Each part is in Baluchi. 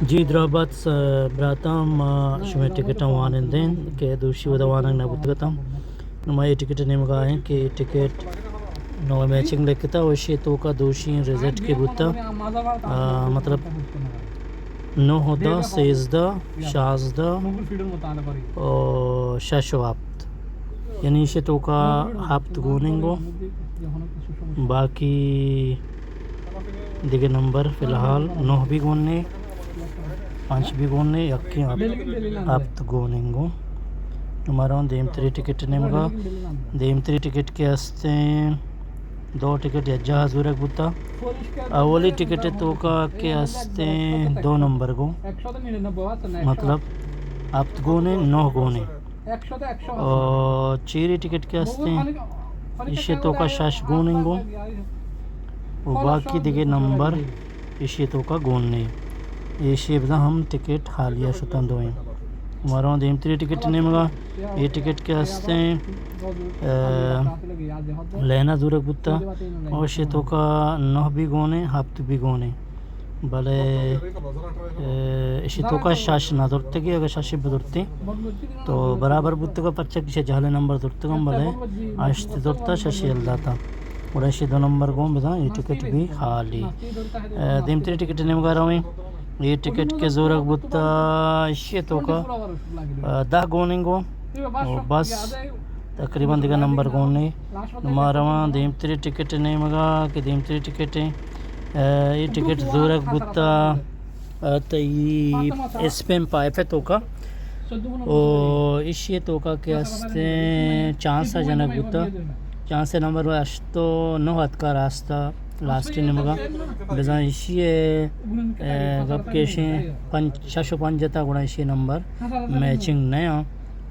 جی دراہ بات س-، براتاں، ما شمئے ٹکٹاں وانندیں کہ دوشی ودا وانگ نہ بوتگتاں۔ نوں ما اے ٹکٹ نیمگا ایں کہ اے ٹکٹ نو میچنگ لکھتا و اشی توکا دوشی رزلٹ کہ بوتا، آ، مطلب نو، دہ، سیزدہ، شازدہ و شش و ہپت۔ یعنی ایشی توکا ہپت گون انگو، باقی دگہ نمبر فی الحال نوہ بھی گون نے، پنچ بھی گون نے، یکیں ہپت، ہپت گون انگو۔ نوں ما رواں دیمتری ٹکٹ نیمگا۔ دیمتری ٹکٹ کہ استیں، دو ٹکٹ یکجاہ زورگ بوتا۔ اولی ٹکٹ توکا کہ استیں دو نمبر گون، مطلب ہپت گون نے، نوہ گون نے۔ او چیری ٹکٹ کہ استیں، ایشی توکا شش گون انگو و باقی دگہ نمبر ایشی توکا گون نے۔ ایشی بزاں ہم ٹکٹ حالیہ شتن دوئیں۔ ما رواں دیمتری ٹکٹ نیمگا۔ اے ٹکٹ کہ استیں، آ، لینا زورگ بوتا۔ او ایشی توکا نوہ بھی گون نے، ہپت بھی گون نے۔ بلے، اے، ایشی توکا شش نہ زرتگی، اگہ شش بزرتیں تو برابر بوتگا، پرچا کہ ایشی جہل نمبر زرتگاں، بلے ہشت زرتا، شش یل داتا۔ گڑا ایشی دو نمبر گون بزاں، اے ٹکٹ بھی حالی۔ اے، دیمتری ٹکٹ نیمگا رویں۔ اے ٹکٹ کہ زورگ بوتا، ایشی توکا، اے، دہ گون انگو و بس، تقریباً دگہ نمبر گون نے۔ نوں ما رواں دیمتری ٹکٹ نیمگا کہ دیمتری ٹکٹ ایں۔ اے، اے ٹکٹ زورگ بوتا، اے، تئی اسپین پائپ ءِ توکا۔ او ایشی توکا کہ استیں چانس ءَ جنگ بوتا۔ چانس ءِ نمبر ہشت و نوہ اتکا راستا لاسٹی نیمگا۔ بزاں ایشی ءِ، اے، گپ کہ ایشی پنچ، شش و پنچ جتا، گڑا ایشی نمبر میچنگ نیاں۔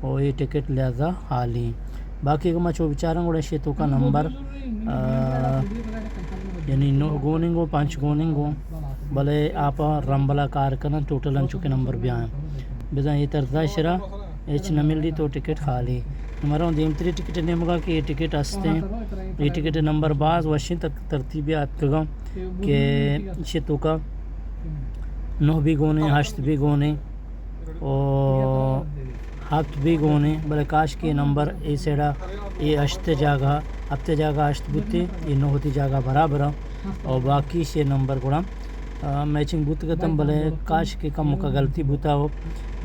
و اے ٹکٹ لہذا حالی۔ باقی اگہ ما چو بچاراں گڑا ایشی توکا نمبر، آ، یعنی نوہ گون انگو، پنچ گون انگو، بلے آپا رمبلا کار کنن، ٹوٹل انچو کہ نمبر بیاں۔ بزاں اے طرزا شرا ہچ نہ ملی تو ٹکٹ خالی۔ ما رواں دیمتری ٹکٹ نیمگا کہ اے ٹکٹ استیں۔ اے ٹکٹ نمبر باز وشیں تک ترتیبی آتکگاں کہ ایشی توکا نوہ بھی گون نے، ہشت بھی گون نے۔ او ہپت بھی گون نے، بلے کاش کہ نمبر اے سیڈا اے ہشت جاگہ، ہپت جاگہ ہشت بوتیں، اے نوہ تی جاگہ برابر ایں۔ او باقی شے نمبر گڑا، آ، میچنگ بوتگتن، بلے کاش کہ کمکا غلطی بوتا ہو،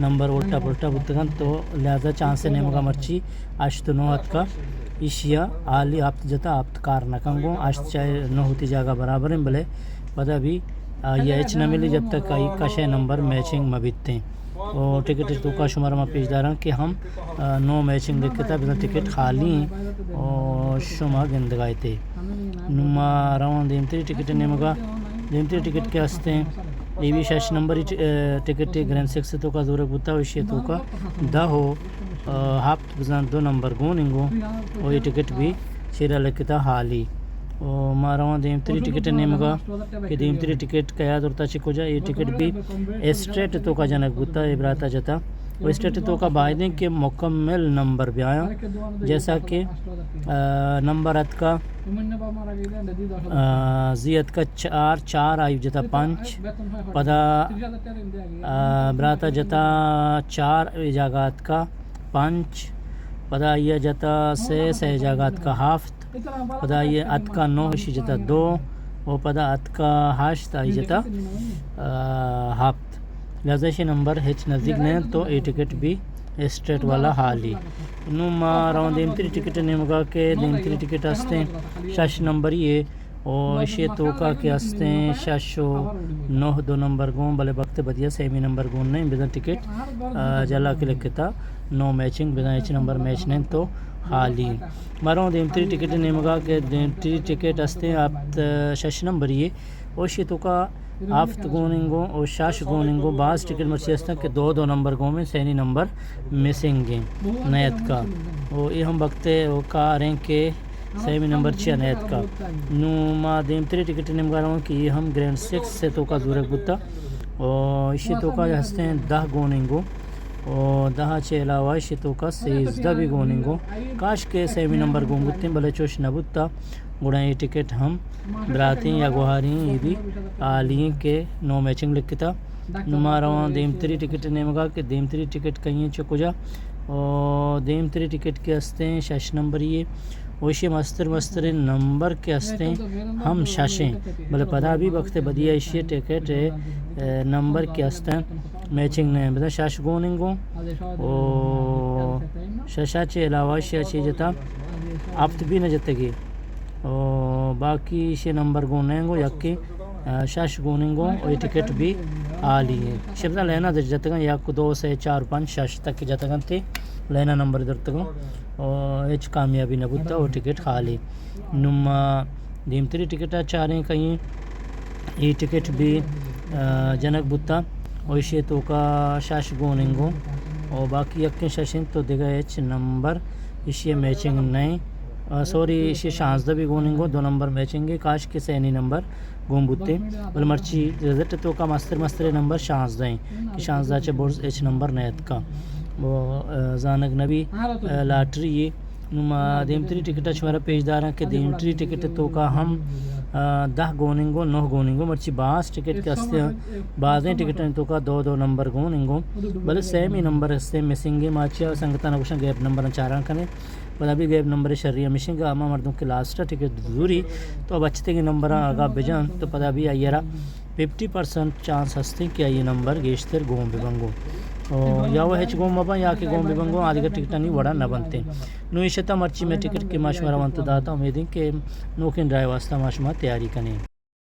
نمبر الٹا پلٹا بوتگن، تو لہذا چانس ءِ نیمگا مرچی ہشت و نوہ اتکا، ایشیا حالی ہپت جتا، ہپت کار نہ کن گوں، ہشت چاہے نوہ تی جاگہ برابر ایں، بلے پدا بھی آئی ءَ ہچ نہ ملی جب تک آئی کش ءِ نمبر میچنگ مہ بیتیں۔ او ٹکٹ ءِ توکا شمارا ما پیش داراں کہ ہم، آ، نو میچنگ لکھتا، بزاں ٹکٹ خالی ایں۔ او شما گندگا اتے۔ نوں ما رواں دیمتری ٹکٹ ءِ نیمگا۔ دیمتری ٹکٹ کہ استیں، اے بھی شش نمبری ٹ-، آ، ٹکٹ گرینڈ سکس ءِ توکا زورگ بوتا، ایشی ءِ توکا دہ و، آ، ہپت بزاں دو نمبر گون انگو و اے ٹکٹ بھی چیرا لکھتا حالی۔ و ما رواں دیمتری ٹکٹ ءِ نیمگا کہ دیمتری ٹکٹ کیا زرتا چہ کجا، اے ٹکٹ بھی اسٹریٹ توکا جنگ بوتا، اے براتا جتا۔ و اسٹریٹ توکا بایدیں کہ مکمل نمبر بیایاں، جیسا کہ، آ، نمبر اتکا، آ، زی اتکا چار، چار آئی جتا پنچ، پدا، آ، براتا جتا چار، اے جاگہ اتکا پنچ، پدا آئی ءَ جتا سے، سے جاگہ اتکا ہفت، پدا آئی ءَ اتکا نو، اشی جتا دو، و پدا اتکا ہشت، آئی جتا، آ، ہپت۔ لہذا اشی نمبر ہچ نزدیک نہ انت، تو اے ٹکٹ بھی اسٹریٹ والا حالی۔ نوں ما رواں دیمتری ٹکٹ ءِ نیمگا کہ دیمتری ٹکٹ استیں شش نمبری ءِ۔ و ایشی توکا کہ استیں شش و نہ دو نمبر گون، بلے بخت بدیا سیمی نمبر گون نہ انت، بزاں ٹکٹ، آ، جہلا کہ لکھتا نو میچنگ، بزاں ہچ نمبر میچ نہ انت تو حالی۔ ما رواں دیمتری ٹکٹ ءِ نیمگا کہ دیمتری ٹکٹ استیں ہپت، شش نمبری ءِ، و ایشی توکا ہفت گون انگو و شش گون انگو، باز ٹکٹ مرچی استن کہ دو دو نمبر گون انت، سیمی نمبر مسنگ انت، نیتکا۔ و اے ہم بخت ءِ و کار انت کہ سیمی نمبر چیا نیتکا۔ نوں ما دیمتری ٹکٹ ءِ نیمگا رواں کہ اے ہم گرینڈ سکس ءِ توکا زورگ بوتا۔ و ایشی توکا ہستیں دہ گون انگو۔ و دہ ءَ چہ علاوہ ایشی توکا سیزدہ بھی گون انگو۔ کاش کہ سیمی نمبر گون بوتیں، بلے چوش نہ بوتا۔ گڑا اے ٹکٹ ہم براتیں یا گوہاریں، اے بھی عالی ایں کہ نو میچنگ لکھتا۔ نوں ما رواں دیمتری ٹکٹ نیمگا کہ دیمتری ٹکٹ کئیں چہ کجا۔ و دیمتری ٹکٹ کہ ہستیں شش نمبری اے۔ و ایشی مستر مستریں نمبر کہ ہستیں ہم ششیں، بلے پدا بھی بخت بدی ءَ ایشی ٹکٹ ءِ، اے، نمبر کہ ہستیں میچنگ نہ ایں۔ بزاں شش گون انگو و شش ءَ چہ علاوہ ایشی ءَ چہ جتا ہفت بھی نہ جتگی و باقی ایشی نمبر گون نہ انگو، یکے آ، شش گون انگو و اے ٹکٹ بھی عالی ایں۔ شبزاں لائنا در جتگاں، یک، دو، سے، چار، پنچ، شش تک جتگاں تے لائنا نمبر درتگاں و ہچ کامیابی نہ بوتا و ٹکٹ خالی۔ نوں ما دیمتری ٹکٹ ءَ چاریں کئیں، اے ٹکٹ بھی، آ، جنگ بوتا و ایشی توکا شش گون انگو و باقی یکیں شش انت تو دگہ ہچ نمبر ایشی میچنگ نہ ایں۔ آ، سوری، ایشی شانزدہ بھی گون انگو، دو نمبر میچنگ ایں، کاش کہ سینی نمبر گون بوتیں، بلے مرچی رزلٹ توکا مستر مستریں نمبر شانزدہ ایں کہ شانزدہ چہ برز ہچ نمبر نہ اتکا۔ و، آ، زانگ نبی، آ، لاٹری اے۔ نوں ما دیمتری ٹکٹ ءَ شمارا پیش داراں کہ دیمتری ٹکٹ توکا ہم، آ، دہ گون انگو، نو گون انگو، مرچی باز ٹکٹ کہ ہستیں، بازیں ٹکٹانی توکا دو دو نمبر گون انگو، بلے سیمی نمبر ہستیں مسنگ ایں۔ ما چیا سنگتاں گوشاں گیپ نمبراں چاران کنیں۔ پدا بھی گیپ نمبر شری ہمیشیں کہ ہما مردم کہ لاسٹ ءَ ٹکٹ زوری تو بچتگیں نمبراں اگاں بجن تو پدا بھی آئی ءَ را ففٹی پرسنٹ چانس ہستیں کہ آئی نمبر گیشتر گون بہ بنگو۔ او یا وہ ہچ گون مباں یا کہ گون بہ بنگو، آ دگہ ٹکٹانی وڑا نہ بنتیں۔ نوں ایشتا مرچی میں ٹکٹ کہ ما شمارا ونت داتا، امیدیں کہ نوکیں ڈرائیو واسطہ ما شما تیاری کنیں۔